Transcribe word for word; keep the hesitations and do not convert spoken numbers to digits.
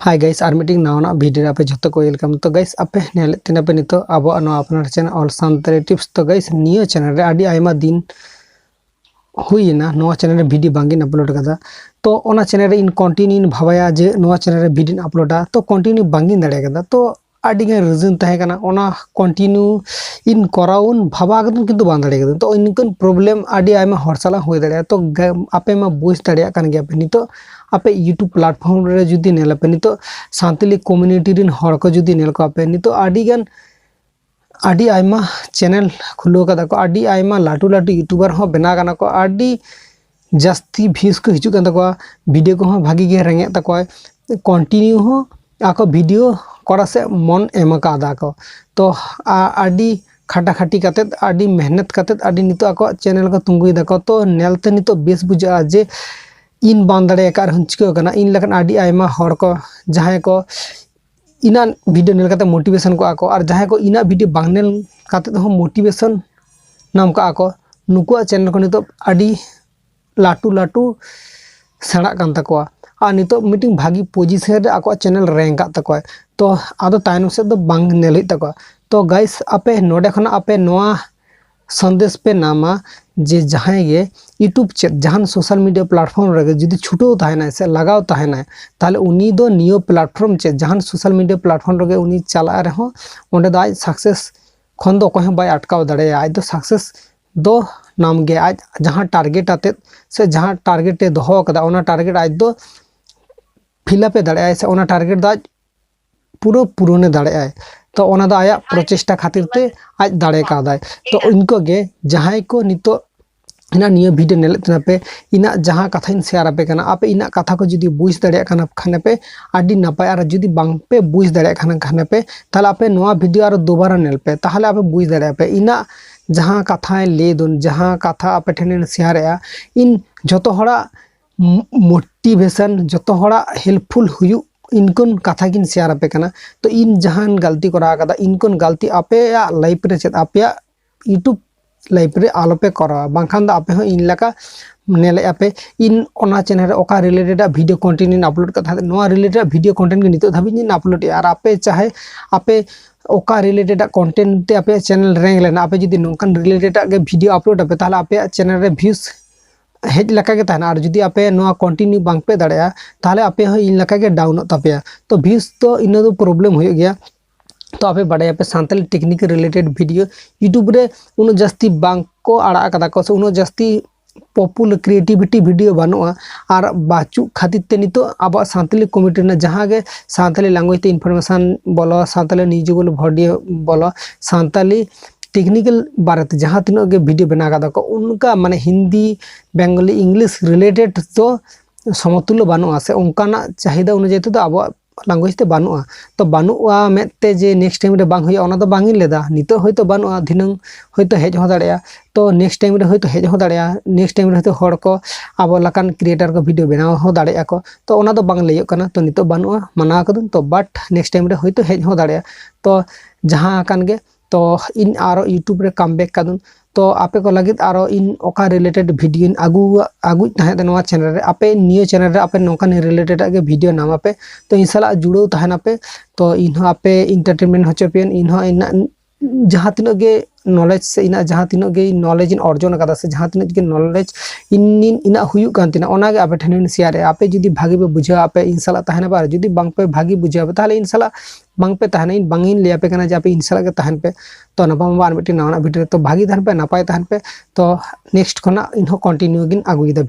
Hi guys, ᱟᱨ ᱢᱤᱫᱴᱤᱡ ᱱᱟᱣᱟᱱᱟᱜ video ᱨᱮ ᱟᱯᱮ ᱡᱷᱚᱛᱚ ᱠᱚ welcome᱾ ᱛᱚ guys, ᱟᱯᱮ ᱧᱮᱞᱮᱫ ᱛᱟᱦᱮᱱᱟ ᱯᱮ ᱱᱤᱛᱚᱜ ᱟᱵᱚᱣᱟᱜ ᱱᱚᱣᱟ ᱟᱯᱱᱟᱨ channel All Santali Tips᱾ ᱛᱚ guys, ᱱᱤᱭᱟᱹ channel ᱨᱮ ᱟᱹᱰᱤ ᱟᱭᱢᱟ ᱫᱤᱱ ᱦᱩᱭᱮᱱᱟ ᱱᱚᱣᱟ channel ᱨᱮ video ᱵᱟᱝᱜᱤᱧ upload ᱟᱠᱟᱫᱟ᱾ ᱛᱚ ᱚᱱᱟ channel ᱨᱮ ᱤᱧ continue ᱤᱧ ᱵᱷᱟᱵᱟᱭᱟ ᱡᱮ ᱱᱚᱣᱟ channel ᱨᱮ video ᱤᱧ uploadᱟ, ᱛᱚ continue ᱵᱟᱝᱜᱤᱧ ᱫᱟᱲᱮ ᱟᱠᱟᱫᱟ᱾ ᱛᱚ ᱟᱹᱰᱤᱜᱟᱱ reason ᱛᱟᱦᱮᱸ ᱠᱟᱱᱟ, ᱚᱱᱟ continue ᱤᱧ ᱠᱚᱨᱟᱣ ᱤᱧ ᱵᱷᱟᱵᱟ ᱠᱟᱫᱟ, ᱠᱤᱱᱛᱩ ᱵᱟᱝ ᱫᱟᱲᱮ ᱠᱟᱫᱟ᱾ ᱛᱚ ᱤᱱᱠᱟᱹᱱ problem ᱟᱹᱰᱤ ᱟᱭᱢᱟ ᱦᱚᱲ ᱥᱟᱞᱟᱜ ᱦᱩᱭ ᱫᱟᱲᱮᱭᱟᱜᱼᱟ᱾ ᱛᱚ ᱜᱟ- ᱟᱯᱮ ᱢᱟ ᱵᱩᱡᱽ ᱫᱟᱲᱮᱭᱟᱜ ᱠᱟᱱ ᱜᱮᱭᱟ ᱯᱮ, ᱱᱤᱛᱚᱜ ᱟᱯᱮ YouTube platform ᱨᱮ ᱡᱩᱫᱤ ᱧᱮᱞ ᱟᱯᱮ, ᱱᱤᱛᱚᱜ ᱥᱟᱱᱛᱟᱞᱤ community ᱨᱮᱱ ᱦᱚᱲ ᱠᱚ ᱡᱩᱫᱤ ᱧᱮᱞ ᱠᱚᱣᱟ ᱯᱮ, ᱱᱤᱛᱚᱜ ᱟᱹᱰᱤ ᱜᱟᱱ ᱟᱹᱰᱤ ᱟᱭᱢᱟ channel ᱠᱷᱩᱞᱟᱹᱣ ᱠᱟᱫᱟ ᱠᱚ, ᱟᱹᱰᱤ ᱟᱭᱢᱟ ᱞᱟᱹᱴᱩ ᱞᱟᱹᱴᱩ YouTuber ᱦᱚᱸ ᱵᱮᱱᱟᱣ ᱠᱟᱱᱟ ᱠᱚ, ᱟᱹᱰᱤ ᱡᱟᱹᱥᱛᱤ views ᱠᱚ ᱦᱤᱡᱩᱜ ᱠᱟᱱ ᱛᱟᱠᱚᱣᱟ, video ᱠᱚᱦᱚᱸ ᱵᱷᱟᱜᱤ ᱜᱮ ᱨᱮᱸᱜᱮᱡ ᱛᱟᱠᱚᱣᱟ, continue ᱦᱚᱸ ᱟᱠᱚ video ᱠᱚᱨᱟᱣ ᱥᱮᱫ ᱢᱚᱱ ᱮᱢ ᱟᱠᱟᱫᱟ ᱠᱚ᱾ ᱛᱚ ᱟ- ᱟᱹᱰᱤ ᱠᱷᱟᱴᱟ ᱠᱷᱟᱴᱤ ᱠᱟᱛᱮᱫ, ᱟᱹᱰᱤ ᱢᱮᱦᱱᱚᱛ ᱠᱟᱛᱮᱫ, ᱟᱹᱰᱤ ᱱᱤᱛᱚᱜ ᱟᱠᱚᱣᱟᱜ channel ᱠᱚ ᱛᱤᱸᱜᱩᱭ ᱫᱟᱠᱚ᱾ ᱛᱚ ᱧᱮᱞᱛᱮ ᱱᱤᱛᱚᱜ ᱵᱮᱥ ᱵᱩᱡᱷᱟᱹᱜᱼᱟ ᱡᱮ ᱤᱧ ᱵᱟᱝ ᱫᱟᱲᱮ ᱟᱠᱟᱫ ᱨᱮᱦᱚᱸ ᱪᱤᱠᱟᱹᱜ ᱠᱟᱱᱟ, ᱤᱧ ᱞᱮᱠᱟᱱ ᱟᱹᱰᱤ ᱟᱭᱢᱟ ᱦᱚᱲ ᱠᱚ, ᱡᱟᱦᱟᱸᱭ ᱠᱚ ᱤᱧᱟᱹᱜ video ᱧᱮᱞ ᱠᱟᱛᱮ motivation ᱠᱚᱜᱼᱟ ᱠᱚ, ᱟᱨ ᱡᱟᱦᱟᱸᱭ ᱠᱚ ᱤᱧᱟᱹᱜ video ᱵᱟᱝ ᱧᱮᱞ ᱠᱟᱛᱮ ᱦᱚᱸ motivation ᱧᱟᱢ ᱠᱟᱜᱼᱟ ᱠᱚ, ᱱᱩᱠᱩᱣᱟᱜ channel ᱠᱚ ᱱᱤᱛᱚᱜ ᱟᱹᱰᱤ ᱞᱟᱹᱴᱩ ᱞᱟᱹᱴᱩ ᱥᱮᱬᱟᱜ ᱠᱟᱱ ᱛᱟᱠᱚᱣᱟ᱾ ᱟᱨ ᱱᱤᱛᱚᱜ ᱢᱤᱫᱴᱤᱡ ᱵᱷᱟᱹᱜᱤ position ᱨᱮ ᱟᱠᱚᱣᱟᱜ channel rank ᱠᱟᱜ ᱛᱟᱠᱚᱣᱟ᱾ ᱛᱚ ᱟᱫᱚ ᱛᱟᱭᱱᱚᱢ ᱥᱮᱫ ᱫᱚ ᱵᱟᱝ ᱧᱮᱞ ᱦᱩᱭᱩᱜ ᱛᱟᱠᱚᱣᱟ᱾ ᱛᱚ guys, ᱟᱯᱮ ᱱᱚᱰᱮ ᱠᱷᱚᱱᱟᱜ ᱟᱯᱮ ᱱᱚᱣᱟ ᱥᱟᱸᱫᱮᱥ ᱯᱮ ᱧᱟᱢᱟ ᱡᱮ ᱡᱟᱦᱟᱸᱭ ᱜᱮ YouTube ᱪᱮᱫ ᱡᱟᱦᱟᱱ social media platform ᱨᱮᱜᱮ ᱡᱩᱫᱤ ᱪᱷᱩᱴᱟᱹᱣ ᱛᱟᱦᱮᱱᱟᱭ ᱥᱮ ᱞᱟᱜᱟᱣ ᱛᱟᱦᱮᱱᱟᱭ, ᱛᱟᱦᱚᱞᱮ ᱩᱱᱤ ᱫᱚ ᱱᱤᱭᱟᱹ platform ᱪᱮᱫ ᱡᱟᱦᱟᱱ social media platform ᱨᱮᱜᱮ ᱩᱱᱤ ᱪᱟᱞᱟᱜ ᱨᱮᱦᱚᱸ ᱚᱸᱰᱮ ᱫᱚ ᱟᱡ success ᱠᱷᱚᱱ ᱫᱚ ᱚᱠᱚᱭ ᱦᱚᱸ ᱵᱟᱭ ᱟᱴᱠᱟᱣ ᱫᱟᱲᱮᱭᱟᱜᱼᱟ᱾ ᱟᱡ ᱫᱚ success ᱫᱚ ᱧᱟᱢ ᱜᱮᱭᱟ᱾ ᱟᱡ ᱡᱟᱦᱟᱸ target ᱟᱛᱮᱫ ᱥᱮ ᱡᱟᱦᱟᱸ target ᱮ ᱫᱚᱦᱚ ᱟᱠᱟᱫᱟ, ᱚᱱᱟ target ᱟᱡ ᱫᱚ fill up ᱮ ᱫᱟᱲᱮᱭᱟᱜᱼᱟᱭ ᱥᱮ ᱚᱱᱟ target ᱫᱚ ᱟᱡ ᱯᱩᱨᱟᱹ ᱯᱩᱨᱚᱱᱮ ᱫᱟᱲᱮᱭᱟᱜᱼᱟᱭ᱾ ᱛᱚ ᱚᱱᱟ ᱫᱚ ᱟᱭᱟᱜ ᱯᱨᱚᱪᱮᱥᱴᱟ ᱠᱷᱟᱹᱛᱤᱨ ᱛᱮ ᱟᱡ ᱫᱟᱲᱮ ᱠᱟᱣᱫᱟᱭ᱾ ᱛᱚ ᱤᱱᱠᱟᱹ ᱜᱮ ᱡᱟᱦᱟᱸᱭ ᱠᱚ ᱱᱤᱛᱚᱜ ᱤᱧᱟᱹᱜ ᱱᱤᱭᱟᱹ video ᱧᱮᱞᱮᱫ ᱛᱟᱦᱮᱱᱟ ᱯᱮ, ᱤᱧᱟᱹᱜ ᱡᱟᱦᱟᱸ ᱠᱟᱛᱷᱟᱧ share ᱟᱯᱮ ᱠᱟᱱᱟ, ᱟᱯᱮ ᱤᱧᱟᱹᱜ ᱠᱟᱛᱷᱟ ᱠᱚ ᱡᱩᱫᱤ ᱵᱩᱡᱽ ᱫᱟᱲᱮᱭᱟᱜ ᱠᱟᱱᱟ ᱠᱷᱟᱱ ᱯᱮ, ᱟᱹᱰᱤ ᱱᱟᱯᱟᱭ᱾ ᱟᱨ ᱡᱩᱫᱤ ᱵᱟᱝ ᱯᱮ ᱵᱩᱡᱽ ᱫᱟᱲᱮᱭᱟᱜ ᱠᱟᱱᱟ ᱠᱷᱟᱱ ᱯᱮ, ᱛᱟᱦᱚᱞᱮ ᱟᱯᱮ ᱱᱚᱣᱟ video ᱟᱨᱚ ᱫᱩᱵᱟᱨᱟ ᱧᱮᱞ ᱯᱮ, ᱛᱟᱦᱚᱞᱮ ᱟᱯᱮ ᱵᱩᱡᱽ ᱫᱟᱲᱮᱭᱟᱜᱼᱟ ᱯᱮ ᱤᱧᱟᱹᱜ ᱡᱟᱦᱟᱸ ᱠᱟᱛᱷᱟᱭ ᱞᱟᱹᱭ ᱫᱚ, ᱡᱟᱦᱟᱸ ᱠᱟᱛᱷᱟ ᱟᱯᱮ ᱴᱷᱮᱱᱤᱧ share ᱮᱜᱼᱟ, ᱤᱧ ᱡᱷᱚᱛᱚ ᱦᱚᱲᱟᱜ ᱢᱚ- motivation, ᱡᱚᱛᱚ ᱦᱚᱲᱟᱜ helpful ᱦᱩᱭᱩᱜ ᱤᱱᱠᱟᱹᱱ ᱠᱟᱛᱷᱟ ᱜᱤᱧ share ᱟᱯᱮ ᱠᱟᱱᱟ᱾ ᱛᱚ ᱤᱧ ᱡᱟᱦᱟᱸ ᱜᱟᱹᱞᱛᱤ ᱠᱚᱨᱟᱣ ᱠᱟᱫᱟ, ᱤᱱᱠᱟᱹᱱ ᱜᱟᱹᱞᱛᱤ ᱟᱯᱮᱭᱟᱜ life ᱨᱮ ᱪᱮᱫ ᱟᱯᱮᱭᱟᱜ YouTube life ᱨᱮ ᱟᱞᱚᱯᱮ ᱠᱚᱨᱟᱣᱟ, ᱵᱟᱝᱠᱷᱟᱱ ᱫᱚ ᱟᱯᱮ ᱦᱚᱸ ᱤᱧ ᱞᱮᱠᱟ ᱧᱮᱞᱮᱫᱼᱟ ᱯᱮ, ᱤᱧ ᱚᱱᱟ ᱪᱮᱱᱮᱞ ᱨᱮ ᱚᱠᱟ ᱨᱤᱞᱮᱴᱮᱰ ᱟᱜ ᱵᱷᱤᱰᱤᱭᱳ ᱠᱚᱱᱴᱮᱱᱴ ᱤᱧ ᱟᱯᱞᱳᱰ ᱠᱟᱫ ᱛᱟᱦᱮᱸᱫ, ᱱᱚᱣᱟ ᱨᱤᱞᱮᱴᱮᱰ ᱟᱜ ᱵᱷᱤᱰᱤᱭᱳ ᱠᱚᱱᱴᱮᱱᱴ ᱜᱮ ᱱᱤᱛᱚᱜ ᱫᱷᱟᱹᱵᱤᱡ ᱤᱧ ᱟᱯᱞᱳᱰ ᱮᱫᱼᱟ᱾ ᱟᱨ ᱟᱯᱮ ᱪᱟᱦᱮ ᱟᱯᱮ ᱚᱠᱟ ᱨᱤᱞᱮᱴᱮᱰ ᱟᱜ ᱠᱚᱱᱴᱮᱱᱴ ᱛᱮ ᱟᱯᱮᱭᱟᱜ ᱪᱮᱱᱮᱞ ᱨᱮᱝᱠ ᱞᱮᱱᱟ, ᱟᱯᱮ ᱡᱩᱫᱤ ᱱᱚᱝᱠᱟᱱ ᱨᱤᱞᱮᱴᱮᱰ ᱟᱜ ᱜᱮ ᱵᱷᱤᱰᱤᱭᱳ ᱟᱯᱞᱳᱰ ᱟᱯᱮ, ᱛᱟᱦᱚᱞᱮ ᱟᱯᱮᱭᱟᱜ ᱪᱮᱱᱮᱞ ᱨᱮ ᱵᱷᱤᱭᱩᱥ ᱦᱮᱡ ᱞᱮᱠᱟ ᱜᱮ ᱛᱟᱦᱮᱱᱟ᱾ ᱟᱨ ᱡᱩᱫᱤ ᱟᱯᱮ ᱱᱚᱣᱟ ᱠᱚᱱᱴᱤᱱᱤᱭᱩ ᱵᱟᱝ ᱯᱮ ᱫᱟᱲᱮᱭᱟᱜᱼᱟ, ᱛᱟᱦᱚᱞᱮ ᱟᱯᱮ ᱦᱚᱸ ᱤᱧ ᱞᱮᱠᱟ ᱜᱮ ᱰᱟᱣᱩᱱᱚᱜ ᱛᱟᱯᱮᱭᱟ᱾ ᱛᱚ ᱵᱷᱤᱭᱩᱥ ᱫᱚ ᱤᱱᱟᱹ ᱫᱚ ᱯᱨᱚᱵᱞᱮᱢ ᱦᱩᱭᱩᱜ ᱜᱮᱭᱟ᱾ ᱛᱚ ᱟᱯᱮ ᱵᱟᱰᱟᱭᱟᱯᱮ Santali technique related video YouTube ᱨᱮ ᱩᱱᱟᱹᱜ ᱡᱟᱹᱥᱛᱤ ᱵᱟᱝ ᱠᱚ ᱟᱲᱟᱜ ᱟᱠᱟᱫᱟ ᱠᱚ, ᱥᱮ ᱩᱱᱟᱹᱜ ᱡᱟᱹᱥᱛᱤ ᱯᱚᱯᱩᱞᱟᱨ ᱠᱨᱤᱭᱮᱴᱤᱵᱷᱤᱴᱤ ᱵᱷᱤᱰᱤᱭᱳ ᱵᱟᱹᱱᱩᱜᱼᱟ᱾ ᱟᱨ ᱵᱟᱹᱪᱩᱜ ᱠᱷᱟᱹᱛᱤᱨ ᱛᱮ ᱱᱤᱛᱚᱜ ᱟᱵᱚᱣᱟᱜ ᱥᱟᱱᱛᱟᱞᱤ ᱠᱚᱢᱤᱭᱩᱱᱤᱴᱤ ᱨᱮᱱᱟᱜ ᱡᱟᱦᱟᱸ ᱜᱮ ᱥᱟᱱᱛᱟᱞᱤ ᱞᱮᱝᱜᱩᱭᱮᱡᱽ ᱛᱮ ᱤᱱᱯᱷᱚᱨᱢᱮᱥᱚᱱ ᱵᱚᱞᱚ, ᱥᱟᱱᱛᱟᱞᱤ ᱱᱤᱭᱩᱡᱽ ᱵᱚᱞᱚ, ᱵᱷᱤᱰᱤᱭᱳ ᱵᱚᱞᱚ, ᱥᱟᱱᱛᱟᱞᱤ ᱴᱮᱠᱱᱤᱠᱮᱞ ᱵᱟᱨᱮᱛᱮ ᱡᱟᱦᱟᱸ ᱛᱤᱱᱟᱹᱜ ᱜᱮ ᱵᱷᱤᱰᱤᱭᱳ ᱵᱮᱱᱟᱣ ᱠᱟᱫᱟ ᱠᱚ, ᱚᱱᱠᱟ ᱢᱟᱱᱮ ᱦᱤᱱᱫᱤ, ᱵᱮᱝᱜᱚᱞᱤ, ᱤᱝᱞᱤᱥ ᱨᱤᱞᱮᱴᱮᱰ ᱫᱚ ᱥᱚᱢᱚᱛᱩᱞᱞᱚ ᱵᱟᱹᱱᱩᱜᱼᱟ, ᱥᱮ ᱚᱱᱠᱟᱱᱟᱜ ᱪᱟᱦᱤᱫᱟ ᱚᱱᱩᱡᱟᱭᱤ ᱛᱮᱫᱚ ᱟᱵᱚᱣᱟᱜ ᱞᱮᱝᱜᱩᱭᱮᱡᱽ ᱛᱮ ᱵᱟᱹᱱᱩᱜᱼᱟ᱾ ᱛᱚ ᱵᱟᱹᱱᱩᱜᱼᱟ ᱢᱮᱱᱛᱮ ᱡᱮ ᱱᱮᱠᱥᱴ ᱴᱟᱭᱤᱢ ᱨᱮ ᱵᱟᱝ ᱦᱩᱭᱩᱜᱼᱟ, ᱚᱱᱟ ᱫᱚ ᱵᱟᱝ ᱤᱧ ᱞᱟᱹᱭᱫᱟ᱾ ᱱᱤᱛᱚᱜ ᱦᱚᱭᱛᱳ ᱵᱟᱹᱱᱩᱜᱼᱟ, ᱫᱷᱤᱱᱟᱹᱝ ᱦᱚᱭᱛᱳ ᱦᱮᱡ ᱦᱚᱸ ᱫᱟᱲᱮᱭᱟᱜᱼᱟ᱾ ᱛᱚ ᱱᱮᱠᱥᱴ ᱴᱟᱭᱤᱢ ᱨᱮ ᱦᱚᱭᱛᱳ ᱦᱮᱡ ᱦᱚᱸ ᱫᱟᱲᱮᱭᱟᱜᱼᱟ, ᱱᱮᱠᱥᱴ ᱴᱟᱭᱤᱢ ᱨᱮ ᱦᱚᱭᱛᱳ ᱦᱚᱲ ᱠᱚ ᱟᱵᱚ ᱞᱮᱠᱟᱱ ᱠᱨᱤᱭᱮᱴᱟᱨ ᱠᱚ ᱵᱷᱤᱰᱤᱭᱳ ᱵᱮᱱᱟᱣ ᱦᱚᱸ ᱫᱟᱲᱮᱭᱟᱜᱼᱟ ᱠᱚ᱾ ᱛᱚ ᱚᱱᱟ ᱫᱚ ᱵᱟᱝ ᱞᱟᱹᱭᱚᱜ ᱠᱟᱱᱟ᱾ ᱛᱚ ᱱᱤᱛᱚᱜ ᱵᱟᱹᱱᱩᱜᱼᱟ, ᱢᱟᱱᱟᱣ ᱠᱟᱹᱫᱟᱹᱧ᱾ ᱛᱚ ᱵᱟᱴ ᱱᱮᱠᱥᱴ ᱴᱟᱭᱤᱢ ᱨᱮ ᱦᱚᱭᱛᱳ ᱦᱮᱡ ᱦᱚᱸ ᱫᱟᱲᱮᱭᱟᱜᱼᱟ᱾ ᱛᱚ ᱡᱟᱦᱟᱸ ᱟᱠᱟᱱ ᱜᱮ, ᱛᱚ ᱤᱧ ᱟᱨᱚ YouTube ᱨᱮ ᱠᱟᱢ ᱵᱮᱠ ᱠᱟᱫᱟᱹᱧ᱾ ᱛᱚ ᱟᱯᱮ ᱠᱚ ᱞᱟᱹᱜᱤᱫ ᱟᱨᱚ ᱤᱧ ᱚᱠᱟ ᱨᱤᱞᱮᱴᱮᱰ ᱵᱷᱤᱰᱤᱭᱳᱧ ᱟᱹᱜᱩ ᱟᱹᱜᱩᱭᱮᱫ ᱛᱟᱦᱮᱸᱫ ᱱᱚᱣᱟ ᱪᱮᱱᱮᱞ ᱨᱮ, ᱟᱯᱮ ᱱᱤᱭᱟᱹ ᱪᱮᱱᱮᱞ ᱨᱮ ᱟᱯᱮ ᱱᱚᱝᱠᱟᱱ ᱨᱤᱞᱮᱴᱮᱰ ᱟᱜ ᱜᱮ ᱵᱷᱤᱰᱤᱭᱳ ᱧᱟᱢ ᱟᱯᱮ᱾ ᱛᱚ ᱤᱧ ᱥᱟᱞᱟᱜ ᱡᱩᱲᱟᱹᱣ ᱛᱟᱦᱮᱱᱟᱯᱮ᱾ ᱛᱚ ᱤᱧ ᱦᱚᱸ ᱟᱯᱮ ᱮᱱᱴᱟᱨᱴᱮᱱᱢᱮᱱᱴ ᱦᱚᱪᱚ ᱯᱮᱭᱟᱹᱧ᱾ ᱤᱧ ᱦᱚᱸ ᱤᱧᱟᱹᱜ ᱡᱟᱦᱟᱸ ᱛᱤᱱᱟᱹᱜ ᱜᱮ ᱱᱚᱞᱮᱡᱽ ᱥᱮ ᱤᱧᱟᱹᱜ ᱡᱟᱦᱟᱸ ᱛᱤᱱᱟᱹᱜ ᱜᱮ ᱱᱚᱞᱮᱡᱽ ᱤᱧ ᱚᱨᱡᱚᱱ ᱟᱠᱟᱫᱟ, ᱥᱮ ᱡᱟᱦᱟᱸ ᱛᱤᱱᱟᱹᱜ ᱜᱮ ᱱᱚᱞᱮᱡᱽ ᱤᱧ ᱤᱧᱟᱹᱜ ᱦᱩᱭᱩᱜ ᱠᱟᱱ ᱛᱤᱧᱟᱹ, ᱚᱱᱟᱜᱮ ᱟᱯᱮ ᱴᱷᱮᱱ ᱤᱧ ᱥᱮᱭᱟᱨᱮᱜᱼᱟ᱾ ᱟᱯᱮ ᱡᱩᱫᱤ ᱵᱷᱟᱜᱤ ᱯᱮ ᱵᱩᱡᱷᱟᱹᱣᱟ, ᱟᱯᱮ ᱤᱧ ᱥᱟᱞᱟᱜ ᱛᱟᱦᱮᱱᱟ, ᱟᱨ ᱡᱩᱫᱤ ᱵᱟᱝ ᱯᱮ ᱵᱷᱟᱜᱤ ᱵᱩᱡᱷᱟᱹᱣᱟ, ᱛᱟᱦᱚᱞᱮ ᱤᱧ ᱥᱟᱞᱟᱜ ᱵᱟᱝ ᱯᱮ ᱛᱟᱦᱮᱱᱟ᱾ ᱤᱧ ᱵᱟᱝ ᱤᱧ ᱞᱟᱹᱭ ᱟᱯᱮ ᱠᱟᱱᱟ ᱡᱮ ᱟᱯᱮ ᱤᱧ ᱥᱟᱞᱟᱜ ᱜᱮ ᱛᱟᱦᱮᱱ ᱯᱮ᱾ ᱛᱚ ᱱᱟᱯᱟᱢ ᱟᱵᱚ ᱟᱨ ᱢᱤᱫᱴᱮᱱ ᱱᱟᱣᱟᱱᱟᱜ ᱵᱷᱤᱰᱤᱭᱳ ᱨᱮ᱾ ᱛᱚ ᱵᱷᱟᱜᱤ ᱛᱟᱦᱮᱱ ᱯᱮ, ᱱᱟᱯᱟᱭ ᱛᱟᱦᱮᱱ ᱯᱮ᱾ ᱛᱚ ᱱᱮᱠᱥᱴ ᱠᱷᱚᱱᱟᱜ ᱤᱧᱦᱚᱸ ᱠᱚᱱᱴᱤᱱᱤᱭᱩ ᱜᱤᱧ ᱟᱹᱜᱩᱭᱮᱫᱟ᱾